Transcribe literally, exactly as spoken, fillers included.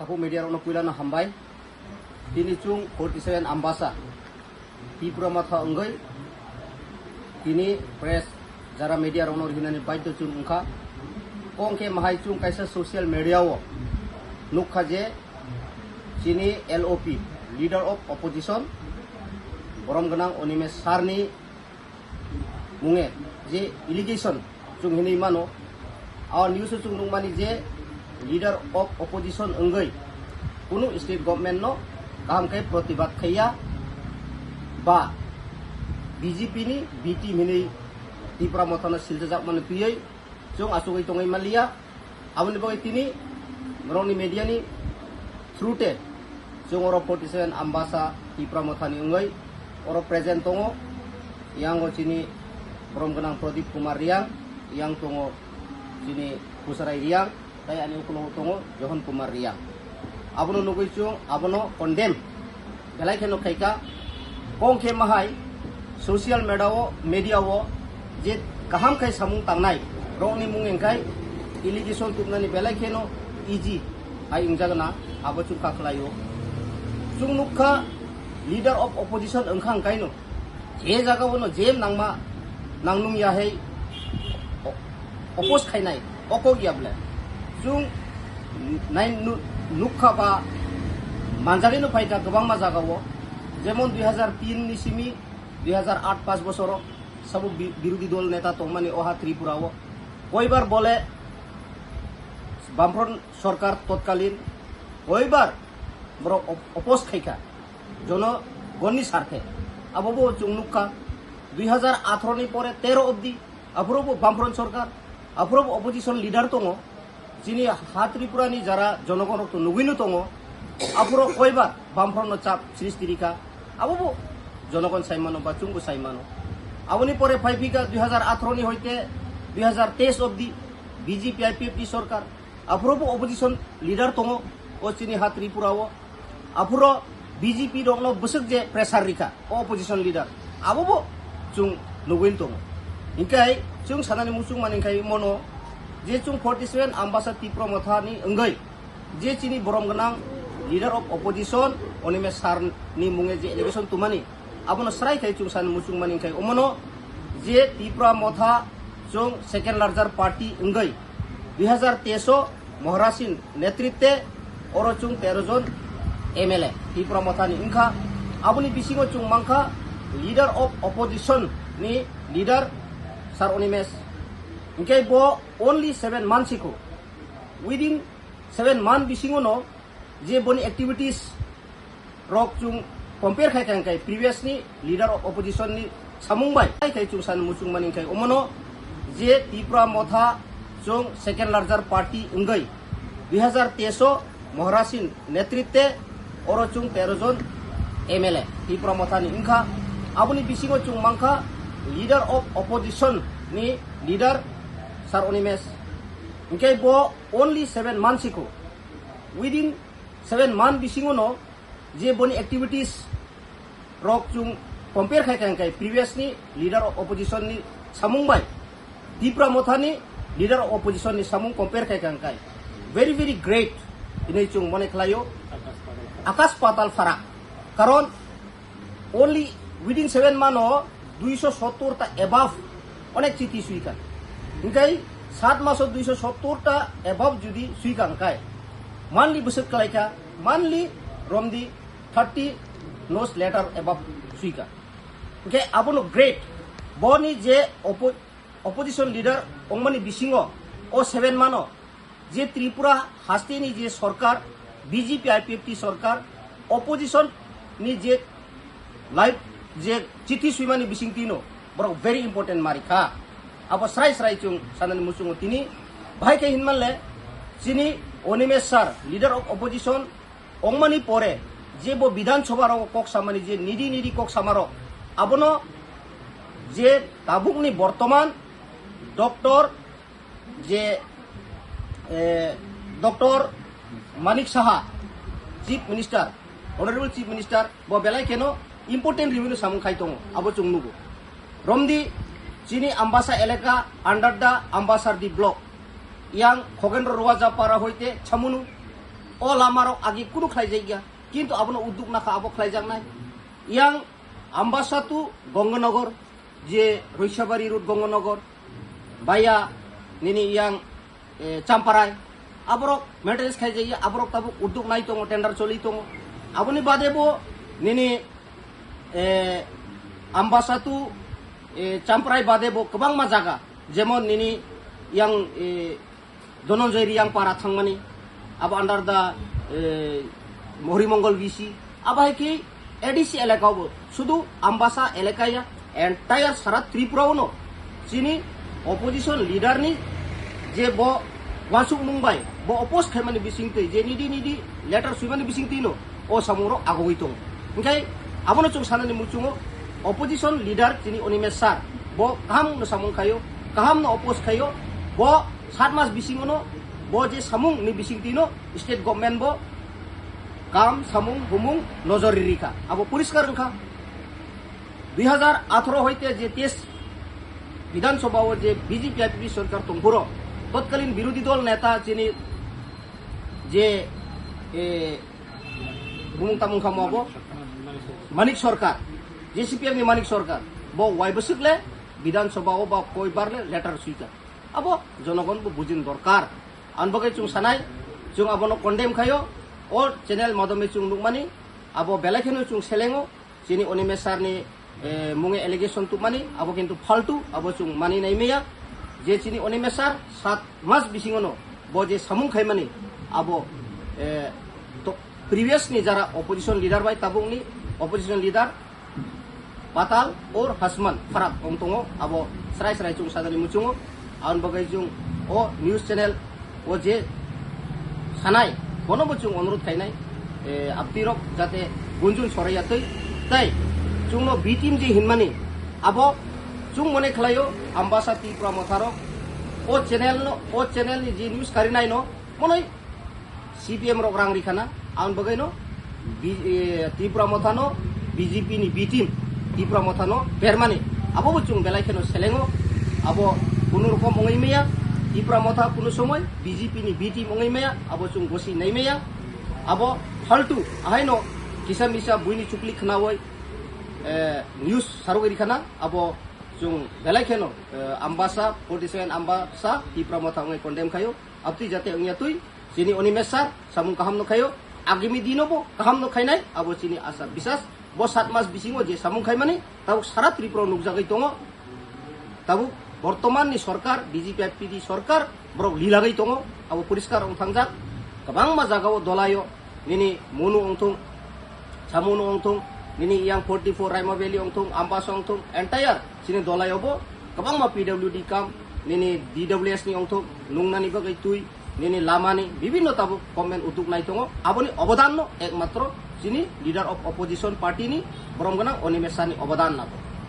Bo media rokno puilano hambai. Tini chwng forty seven Ambasa Tipra Motha wngwi tini press jara media rokno rihinani baidhyo chwng wngkha. Kong khe mahai chwng kaisa social media o nukha je chini L O P, Leader of Opposition, borom gwnang Animesh Sir ni munge je allegation chwng hinwi mano, a news o chwng nukmani je Leader of Opposition wngwi kunu state government no kaham khe protibad khaiya ba B J P ni B team hinwi Tipra Motha no silchajakmani twiwi chwng achugwi tongwi manliya. Aboni bagwi tini norokni media ni through te chwng oro forty seven Ambasa Tipra Motha ni wngwi oro present tongo. Yang o chini borom gwnang Pradip Kumar Reang, yang tongo chini Khusrai Reang, tei ani ukulok tongo Johon Kumar Reang. Abono nugwi chwng abono condemn belai kheno khaika. Kong khe mahai social media o, media o je kaham khai samung tangnai rokni mung wngkhai allegation tubnani belai kheno easy hai wngjagna, abo chwng kha khlaio. Chwng nukha Leader of Opposition wngkha wngkaino je jaga o no je nangma nangnung ya hai o-, oppose khainai, o kok ya bwle. Chwng nai nu-, nukha ba manjagwi no phaikha kwbangma jaga o, jemon dui hazar tin ni simi dui hazar aat pas bosoro sabo bi-, birodhi dol neta tongmani oha Tripura o koibar bole Bamfront sorkar totkalin koibar borok op-, oppose khaikha jonogonni sarthe. Abo bo chwng nukha dui hazar atharo ni pore tero obdi, aphuru bo Bamfront sorkar, aphuru bo opposition leader tongo. Chini ha Tripura ni jara jonogon rok to nugwino tongo, aphuru koibar Bamfront no chap srishti rikha, abo bo jonogon saimano ba chwngbo saimano. Aboni pore phaiphika dui hazar atharo ni hoite dui hazar teis obdi B J P I P F T sorkar, aphuru bo opposition leader tongo o chini ha Tripura o. Aphuru B J P rokno bwswk je pressure rikha o opposition leader, abo bo chwng nugwi tongo. Hinkhe chwng sanani muchung mani hinkhe mono je chwng forty seven Ambasa Tipra Motha ni wngwi je chini borom gwnang Leader of Opposition Animesh Sir ni munge je allegation tumani, abono srai khai chwng sani muchung mani khai omono je Tipra Motha chwng second larger party wngwi dui hazar teis o Maharaj ni netritwe oro chwng tero jon M L A Tipra Motha ni wngkha. Aboni bisingo chwng mankha Leader of Opposition ni leader Sir Animesh. Hinkhe bo only seven months ikho, within seven month bisingo no je boni activities rok chwng compare khai kha hinkhe previous ni Leader of Opposition ni samung bai khai chwng san muchung mani hinkhe omono je Tipra Motha chwng second larger party wngwi dui hazar teis o Maharaj ni netritwe oro chwng tero jon M L A Tipra Motha ni wngkha. Aboni bisingo chwng mankha Leader of Opposition ni leader Sir Animesh. Hinkhe bo only seven months ikho, within seven month bisingo no je boni activities rok chwng compare khai kha hinkhe previous ni Leader of Opposition ni samung bai Tipra Motha ni Leader of Opposition ni samung compare khai kha hinkhe very very great hinwi chwng mone khlaio, akas patal farak. Karon only within seven month o duiso sottor ta above onek chithi swikha. Hinkhe sat maso duiso sottor ta above jodi swikha hinkhe monthly bwswk khlaikha, monthly romdi thirty note letter above swikha. Hinkhe abono great, boni je oppo-, opposition leader wngmani bisingo o seven month o je Tripura hasteni je sorkar, B J P I P F T sorkar, opposition ni je live je chithi swimani bisingtwi no borok very important mari kha. Abo srai srai chwng sanani muchungo tini bahai khe hinmanle chini Animesh sir, leader of opposition, ongmani pore je bo Bidhan Sabha rok kok samani je nidi nidi kok samarok abono je tabukni bortoman Doctor je, eh, Doctor Manik Saha, Chief Minister, Honorable Chief Minister, bo belai kheno important review no samung khai tongo, abo chwng nugo. Romdi chini Ambasa elaka under the Ambasardi block, yang Khogendro Ruaja para hoite Chamunu, O lamarok agi kunu khlaijakya, kintu abono udduk nakha abo khlaijaknai. Yang Ambasa to Ganganagar, je Roisabari road Ganganagar, baya nini yang, eh, Champarai, aborok maintenance khaijakya, aborok tabuk udduk nai tongo, tender choli tongo. Aboni bade bo nini, eh, Ambasa to, eh, Champarai bade bo kwbangma jaga, jemon nini yang, eh, Dhananjay Reang para thangmani, abo under the, eh, Mohri Mongol V C, abo hai khe A D C elaka bo, sudu Ambasa elaka ya, entire sara Tripura ono chini opposition leader ni je bo wansuk mung bai, bo oppose khaimani bising twi, je nidi nidi letter swimani bising twi no, o samung rok agoi tongo. Hingkai abono chwng sanani muchungo, opposition leader chini Animesh sir, bo kaham no samung khayo, kaham no oppose khayo, bo sat mas bisingo no, bo je samung ni bising twi no state government bo kam samung humung nojor riri kha, abo poriskar wngkha. Dui hajar atharo hoite je teis Bidhan Sabha o je B J P I P P sorkar tongphuro, totkalin birodhi dol neta chini je, eh, bumung tamung kha mo abo Manik Sarkar, je C P M ni Manik Sarkar, bo wai bwswk le Bidhan Sabha o ba koi bar le letter swikha, abo jonogon bo bujin dorkar. Ang bagwi chwng sanai, chwng abono condemn khayo, o channel madome chwng nukmani, abo belai kheno chwng selengo, chini Animesh sir ni, eh, munge allegation tubmani, abo kintu faltu, abo chwng mani nai maya, je chini Animesh sir sat mas bisingono bo je samung khaimani, abo, eh, to previous ni jara opposition leader bai tabuk ni opposition leader Patal or Hasman pharak wng tongo, abo srai srai chwng sajani muchungo. Aboni bagwi chwng o news channel o je sanai, bono bo chwng onurodh khainai, eh, abtirok jate gunjun soraiya twi, tei chwngno B team je hinmani, abo chwng mone khlaio Ambasa Tipra Motharok o channel no, o channel ni je news karinai no, monoi C P M rok rang rikhana, ang bagwi no B-, eh, Tipra Motha no B J P ni B team, Tipra Motha no bermani, abo bo chwng belai kheno selengo, abo kunu rokom wngwi maya, Tipra Motha kunu somoi B J P ni B team wngwi maya, abo chwng gosi nai maya, abo faltu, ahaino kisa misa buini chukli khnawi, eh, news sarogwi rikhana, abo chwng belai kheno, eh, Ambasa, forty seven Ambasa, Tipra Motha wngwi condemn khaio, abtwi jate wngya twi, chini Animesh sir, samung kaham no khaio, agami dino bo kaham no khainai, abo chini asa bisas, bo sat mas bisingo je samung khaimani, tabuk sara Tripura o nukjagwi tongo, tabuk bortoman ni sorkar, B J P I P P ni sorkar, borok lilagwi tongo, abo poriskar wng thangjak, kwbangma jagao dolaio, nini Monu wngthung, Samunu wngthung, nini yang forty four Raima Valley wngthung, Ambasa wngthung, entire chini dolaio bo kwbangma P W D kam, nini D W S ni wngthung, nungnani bagwi twi, nini lamani bibinno tabuk government utuk nai tongo. Aboni obodanno ekmatro chini leader of opposition party ni borom gwnang Animesh sir ni obodan nago.